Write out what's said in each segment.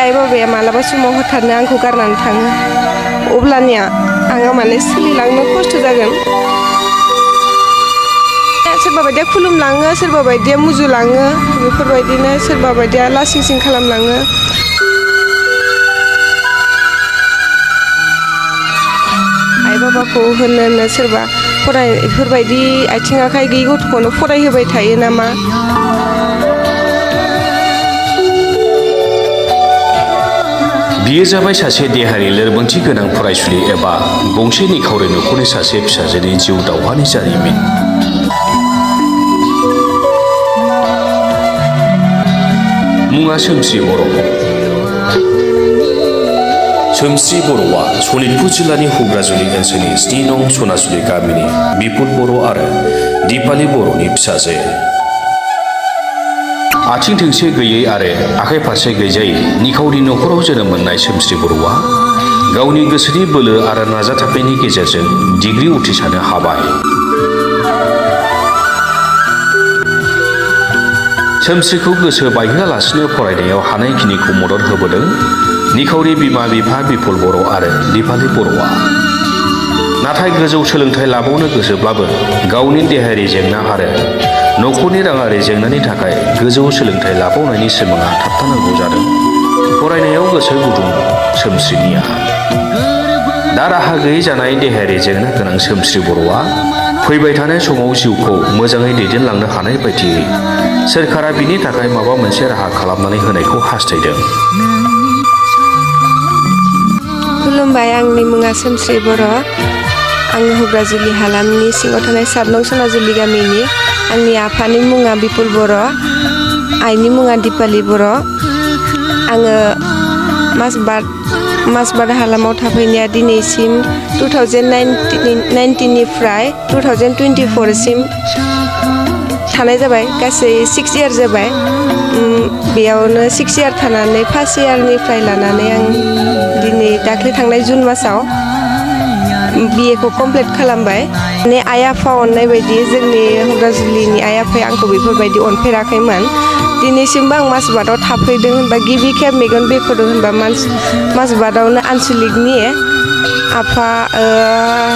आइ बाबाया मालाबा समाव होथारनो आंखौ गारनानै थाङो अब्लानिया आङो माने सोलिलांनो खस्थ' जागोन सोरबा बायदिया खुलुमलाङो सोरबा बायदिया मुजुलाङो बेफोरबायदिनो सोरबा बायदिया लासिं सिं खालामलाङो आइ बाबाखौ होननो सोरबा फराय बेफोरबायदि आथिं आखाइ गैयि गथ'खौनो फरायहोबाय थायो नामा बियो जाबाय सासे देहायारि लोरबांथि गोनां फरायसुलि एबा गंसे निखावरि नखरनि सासे फिसाजोनि जिउ दावहानि जारिमिन मुङा सोमस्रि बर' सोमस्रि बर'आ सनितपुर जिल्लानि हुग्राजुलि ओनसोलनि 7 नं सनाजुलि गामिनि बिपुल बर' आरो दिपाली बर'नि फिसाजो आथिं थोंसे गैयै आरो आखाइ फारसे गैजायै निखावरि नखराव जोनोम मोननाय सोमस्रि बर'आ गावनि गोसोनि बोलो आरो नाजाथाबनायनि गेजेरजों डिग्री उथ्रिसारनो हाबाय सोमस्रिखौ गोसो बायहोआलासिनो फरायनायाव हानायखिनिखौ मदद होबोदों निखावरि बिमा बिफा बिपुल बर' आरो दिपाली बर'आ नाथाय गोजौ सोलोंथाइ लाबावनो गोसोब्लाबो गावनि देहायारि जेंना आरो नखरनि राङारि जेंनानि थाखाय गोजौ सोलोंथाइ लाबावनायनि सिमाङा थाबथानांगौ जादों फरायनायाव गोसो गुदुं सोमस्रिनिया दा राहा गैयै जानाय देहायारि जेंना गोनां सोमस्रि बर'आ फैबाय थानाय समाव जिउखौ मोजाङै दैदेनलांनो हानाय बायदियै सोरखारा बिनि थाखाय माबा मोनसे राहा खालामनानै होनायखौ हास्थायदों खुलुमबाय आंनि मुङा सोमस्रि बर' आङो हुग्राजुलि हालामनि सिङाव थानाय 7 नं सनाजुलि गामिनि आंनि आफानि मुङा बिपुल बर' आइनि मुङा दिपाली बर' आङो मासबाद हालामाव थाफैनाया दिनैसिम 2019 निफ्राय 2024 सिम थानाय जाबाय गासै 6 इयार जाबाय बेयावनो 6 इयार थानानै फार्स्ट इयारनिफ्राय लानानै आं दिनै दाख्लै थांनाय जुन मासाव BA खौ कमप्लिट खालामबाय माने आइ आफा अननाय बायदि जोंनि हुग्राजुलिनि आइ आफाया आंखौ बेफोरबायदि अनफेराखैमोन दिनैसिमबो आं मासबादाव थाफैदों होनबा गिबि खेब मेगन बेखेवदों होनबा मासबादावनो आनसलिकनि आफा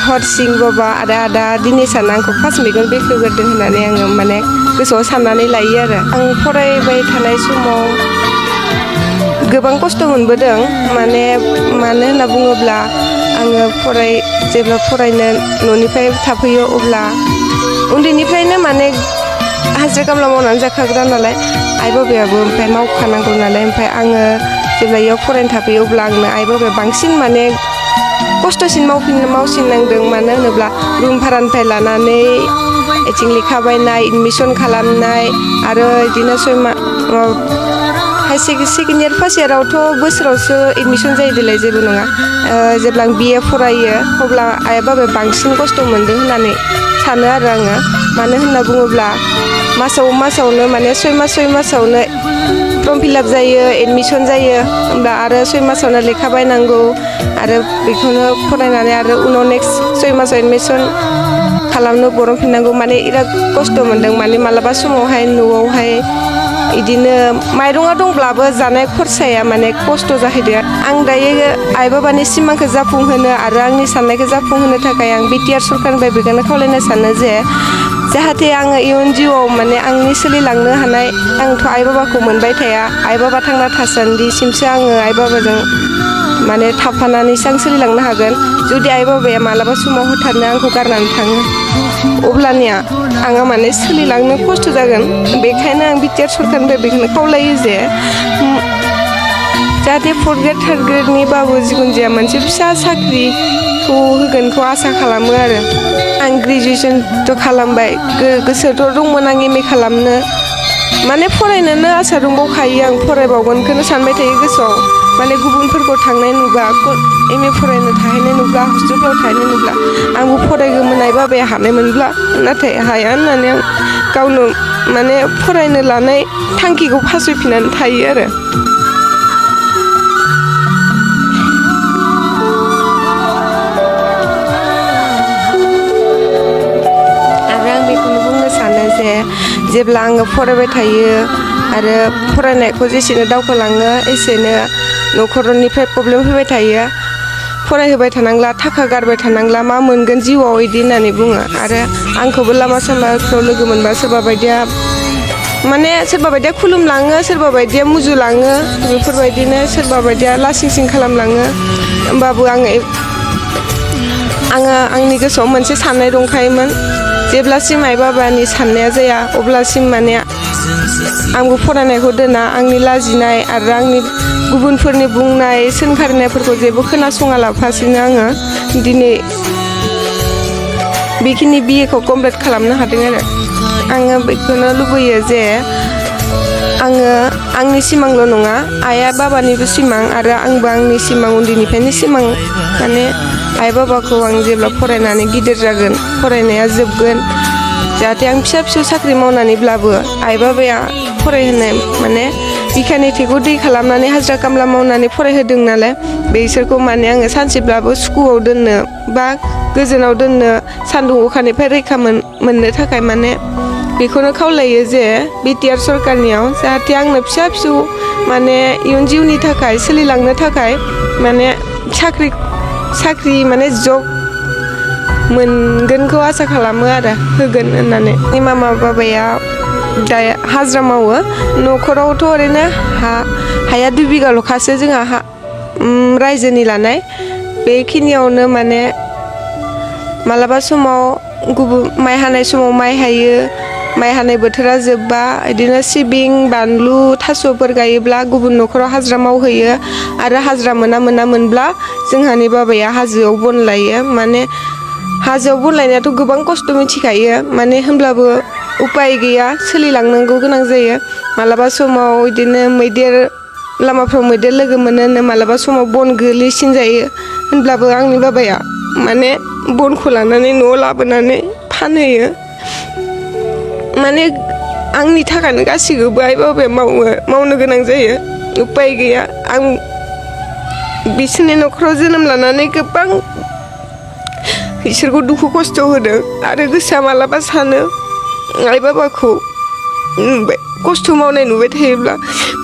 हरसिं बाबा आरो आदा दिनेशानो आंखौ फार्स्ट मेगन बेखेवग्रोदों होननानै आङो माने गोसोआव साननानै लायो आरो आं फरायबाय थानाय समाव गोबां खस्थ' मोनबोदों मानो होनना बुङोब्ला आङो जेब्ला फरायनो न'निफ्राय थाफैयो अब्ला उन्दैनिफ्रायनो माने हाजिरा खामला मावनानै जाखाग्रा नालाय आइ बाबायाबो ओमफ्राय मावखानांगौ नालाय ओमफ्राय आङो जेब्ला इयाव फरायनो थाफैयो अब्ला आंनो आइ बाबाया बांसिन माने खस्थ'सिन मावसिननांदों मानो होनोब्ला रुम भारानिफ्राय लानानै आथिं लेखा बायनाय एडमिसन खालामनाय आरो बिदिनो सेकेन्ड इयार फार्स्ट इयारावथ' बोसोरावसो एडमिसन जायो देलाय जेबो नङा जेब्ला आं BA फरायो अब्ला आइ बाबाया बांसिन खस्थ' मोनदों होननानै सानो आरो आङो मानो होनना बुङोब्ला मासावनो माने 6 मासावनो फर्म फिलाप जायो एडमिसन जायो होमब्ला आरो 6 मासावनो लेखा बायनांगौ आरो बेखौनो फरायनानै आरो उनाव नेक्स्ट 6 मासाव एडमिसन खालामनो बरनफिननांगौ माने बिराद खस्थ' मोनदों माने मालाबा समावहाय न'आवहाय बिदिनो माइरङा दंब्लाबो जानाय खरसाया माने खस्थ' जाहैदों आं दायो आइ बाबानि सिमांखौ जाफुंहोनो आरो आंनि साननायखौ जाफुंहोनो थाखाय आं BTR सरकारनिफ्राय बेखौनो खावलायनो सानो जे जाहाथे आङो इयुन जिउआव माने आंनि सोलिलांनो हानाय आंथ' आइ बाबाखौ मोनबाय थाया आइ बाबा थांना थासान्दिसिमसो आङो आइ बाबाजों माने थाफानानैसो आं सोलिलांनो हागोन जुदि आइ बाबाया मालाबा समाव होथारनो आंखौ गारनानै थाङो अब्लानिया आङो माने सोलिलांनो खस्थ' जागोन बेखायनो आं BTR सरकारनिफ्राय बेखौनो खावलायो जे जाहाथे 4th ग्रेड 3rd ग्रेडनिबाबो जिखुनु जाया मोनसे फिसा साख्रिखौ होगोनखौ आसा खालामो आरो आं ग्रेजुवेसनथ' खालामबाय गोसोथ' दंमोन आं MA खालामनो माने फरायनोनो आसा दंबावखायो आं फरायबावगोनखौनो सानबाय थायो गोसोआव माने गुबुनफोरखौ थांनाय नुबा MA फरायनो थाहैनाय नुब्ला हस्टेलफ्राव थाहैनाय नुब्ला आंबो फरायगौमोन आइ बाबाया हानायमोनब्ला नाथाय हाया होननानै आं गावनो माने फरायनो लानाय थांखिखौ फासयफिननानै थायो आरो आं बेखौनो बुंनो सानो जे जेब्ला आङो फरायबाय थायो आरो फरायनायखौ जेसेनो दावखोलाङो एसेनो नखरनिफ्राय प्रब्लेम फैबाय थायो फरायहोबाय थानांला थाखा गारबाय थानांला मा मोनगोन जिउआव इदि होननानै बुङो आरो आंखौबो लामा सामाफ्राव लोगो मोनबा सोरबा बायदिया माने सोरबा बायदिया खुलुमलाङो सोरबा बायदिया मुजुलाङो बेफोरबायदिनो सोरबा बायदिया लासिं सिं खालामलाङो होमबाबो आङो आंनि गोसोआव मोनसे साननाय दंखायोमोन जेब्लासिम आइ बाबानि साननाया जाया अब्लासिम माने आंबो फरायनायखौ दोना आंनि लाजिनाय आरो आंनि गुबुनफोरनि बुंनाय सोंखारिनायफोरखौ जेबो खोनासङा लाफासिनो आङो दिनै बेखिनि बिएखौ कमप्लिट खालामनो हादों आरो आङो बेखौनो लुबैयो जे आङो आंनि सिमांल' नङा आइया बाबानिबो सिमां आरो आंबो आंनि सिमां उन्दैनिफ्रायनो सिमां माने आइ बाबाखौ आं जेब्ला फरायनानै गिदिर जागोन फरायनाया जोबगोन जाहाथे आं फिसा फिसौ साख्रि मावनानैब्लाबो आइ बाबाया फरायहोनाय माने बिखानि थैखौ दै खालामनानै हाजिरा खामला मावनानै फरायहोदों नालाय बिसोरखौ माने आङो सानसेब्लाबो स्कुलाव दोननो बा गोजोनाव दोननो सान्दुं अखानिफ्राय रैखा मोननो थाखाय माने बेखौनो खावलायो जे बिटिआर सरकारनियाव जाहाथे आंनो फिसा फिसौ माने इयुन जिउनि थाखाय सोलिलांनो थाखाय माने साख्रि माने जब मोनगोनखौ आसा खालामो आरो होगोन होननानै आंनि मामा बाबाया दा हाजिरा मावो नखरावथ' ओरैनो हाया 2 बिगाल'खासो जोंहा रायजोनि लानाय बेखिनियावनो माने मालाबा समाव गुबुन माइ हानाय समाव माइ हायो माइ हानाय बोथोरा जोबबा बिदिनो सिबिं बानलु थास'फोर गायोब्ला गुबुन नखराव हाजिरा मावहैयो आरो हाजिरा मोनब्ला जोंहानि बाबाया हाजोआव बन लायो माने हाजोआव बन लायनायाथ' गोबां खस्थ' मिथिखायो माने होमब्लाबो उपाय गैया सोलिलांनांगौ गोनां जायो मालाबा समाव बिदिनो मैदेर लामाफ्राव मैदेर लोगो मोनो मालाबा समाव बन गोलैसिन जायो होनब्लाबो आंनि बाबाया माने बनखौ लानानै न'आव लाबोनानै फानहैयो माने आंनि थाखायनो गासिखौबो आइ बाबाया मावनो गोनां जायो उपाय गैया आं बिसोरनि न'खराव जोनोम लानानै गोबां बिसोरखौ दुखु खस्थ' होदों आरो गोसोआ मालाबा सानो आइ बाबाखौ नुबाय खस्थ' मावनाय नुबाय थायोब्ला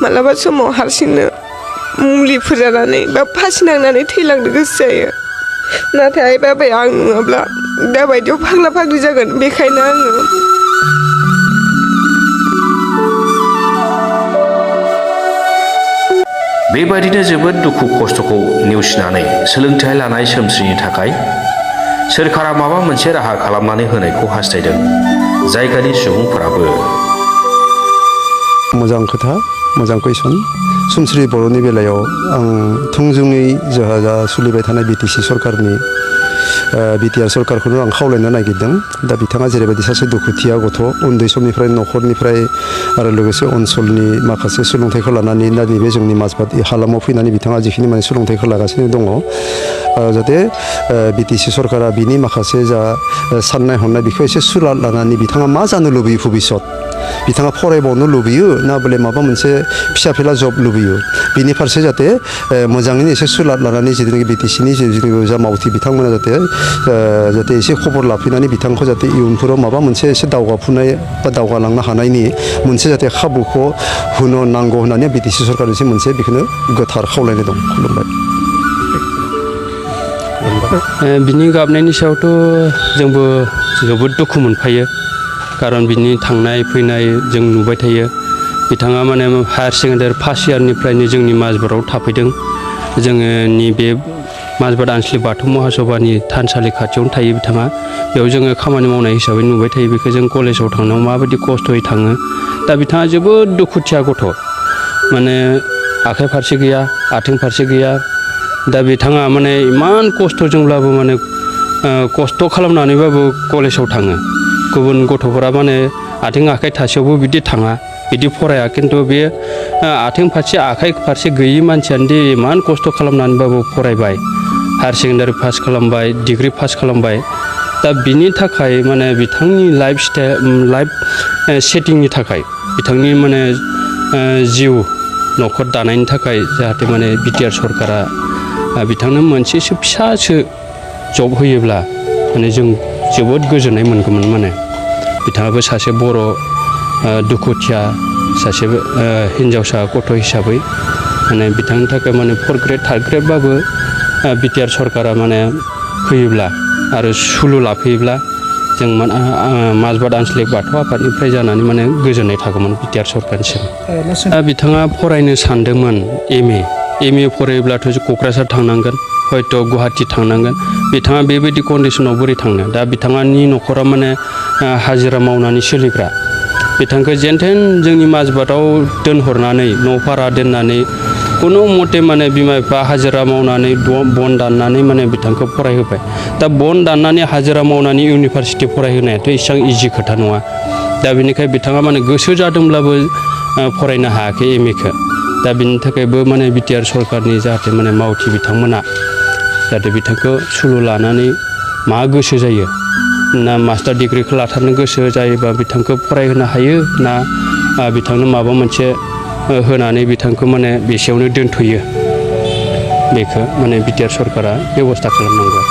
मालाबा समाव हारसिंनो मुलिफोर जानानै बा फासि नांनानै थैलांनो गोसो जायो नाथाय आइ बाबाया आं नङाब्ला दाबायदियाव फाग्ला फाग्लि जागोन बेखायनो आङो बेबायदिनो जोबोद दुखु खस्थ'खौ नेवसिनानै सोलोंथाइ लानाय सोमस्रिनि थाखाय सोरखारा माबा मोनसे राहा खालामनानै होनायखौ हास्थायदों जायगानि सुबुंफोराबो मोजां खोथा मोजां कुइसन सोमस्रि बर'नि बेलायाव आं थोंजोङै जोंहा दा सोलिबाय थानाय बिटिसि सरकारनि बिटिआर सरकारखौनो आं खावलायनो नागिरदों दा बिथाङा जेरैबायदि सासे दुखुथिया गथ' उन्दै समनिफ्राय न'खरनिफ्राय आरो लोगोसे ओनसोलनि माखासे सोलोंथाइखौ लानानै दा नैबे जोंनि माजबाद हालामाव फैनानै बिथाङा जिखिनि माने सोलोंथाइखौ लागासिनो दङ जाहाथे बिटिसि सरकारा बिनि माखासे जा साननाय हनाय बेखौ एसे सुलाद लानानै बिथाङा मा जानो लुबैयो भबिष्यत बिथाङा फरायबावनो लुबैयो ना बले माबा मोनसे फिसा फिला जब लुबैयो बिनि फारसे जाहाथे मोजाङैनो एसे सुलाद लानानै जिथुनाखि बिटिसिनि जिथुनाखि जा मावथि बिथांमोना जाहाथे एसे खबर लाफैनानै बिथांखौ जाहाथे इयुनफोराव माबा मोनसे एसे दावगाफुनाय बा दावगालांनो हानायनि मोनसे जाहाथे खाबुखौ होनो नांगौ होननानै बिटिसि सरकारनिसिम मोनसे बेखौनो गोथार खावलायनाय दं खुलुमबाय बिनि गाबनायनि सायावथ' जोंबो जोबोद दुखु मोनफायो खारन बिनि थांनाय फैनाय जों नुबाय थायो बिथाङा माने हायार सेकेन्डारि फार्स्ट इयारनिफ्रायनो जोंनि माजबादाव थाफैदों जोङो नैबे माजबाद आनसलिक बाथौ महासभानि थानसालि खाथियावनो थायो बिथाङा बेयाव जोङो खामानि मावनाय हिसाबै नुबाय थायो बेखौ जों कलेजाव थांनायाव माबायदि खस्थ'यै थाङो दा बिथाङा जोबोद दुखुथिया गथ' माने आखाइ फारसे गैया आथिं फारसे गैया दा बिथाङा माने इमान खस्थ'जोंब्लाबो माने खस्थ' खालामनानैबाबो कलेजाव थाङो गुबुन गथ'फोरा माने आथिं आखाइ थासेयावबो बिदि थाङा बिदि फराया खिन्थु बे आथिं फारसे आखाइ फारसे गैयि मानसियानो दि इमान खस्थ' खालामनानैबाबो फरायबाय हायार सेकेन्डारि पास खालामबाय डिग्री पास खालामबाय दा बिनि थाखाय माने बिथांनि लाइफ सेटिंनि थाखाय बिथांनि माने जिउ न'खर दानायनि थाखाय जाहाथे माने बिटिआर सरकारा बिथांनो मोनसेसो फिसासो जब होयोब्ला माने जों जोबोद गोजोननाय मोनगौमोन माने बिथाङाबो सासे बर' दुखुथिया सासे हिन्जावसा गथ' हिसाबै माने बिथांनि थाखाय माने 4 ग्रेड 3 ग्रेडबाबो बिटिआर सरकारा माने फैयोब्ला आरो सुलु लाफैयोब्ला जों माजबाट आन्चलिक बाथौ आफादनिफ्राय जानानै माने गोजोननाय थागौमोन बिटिआर सरकारनिसिम। बिथाङा फरायनो सानदोंमोन एम ए फरायोब्लाथ' क'क्राझार थांनांगोन हयथ' गुवाहाटि थांनांगोन बिथाङा बेबायदि कन्डिसनाव बोरै थांनो दा बिथाङानि न'खरा माने हाजिरा मावनानै सोलिग्रा बिथांखौ जेनथेन जोंनि माजबाटाव दोनहरनानै न' भारा दोननानै कुनु मते माने बिमा बिफा हाजिरा मावनानै बन दाननानै माने बिथांखौ फरायहोबाय दा बन दाननानै हाजिरा मावनानै इउनिभारसिटि फरायहोनायाथ' इसेबां इजि खोथा नङा दा बेनिखाय बिथाङा माने गोसो जादोंब्लाबो फरायनो हायाखै एम ए खौ दा बिनि थाखायबो माने बिटिआर सरकारनि जाहाथे माने मावथि बिथांमोना जाहाथे बिथांखौ सुलु लानानै मा गोसो जायो ना मास्टार डिग्रिखौ लाथारनो गोसो जायोबा बिथांखौ फरायहोनो हायो ना बिथांनो माबा मोनसे होनानै बिथांखौ माने बेसेयावनो दोनथ'यो बेखौ माने बिटिआर सरकारा बेबस्था खालामनांगौ।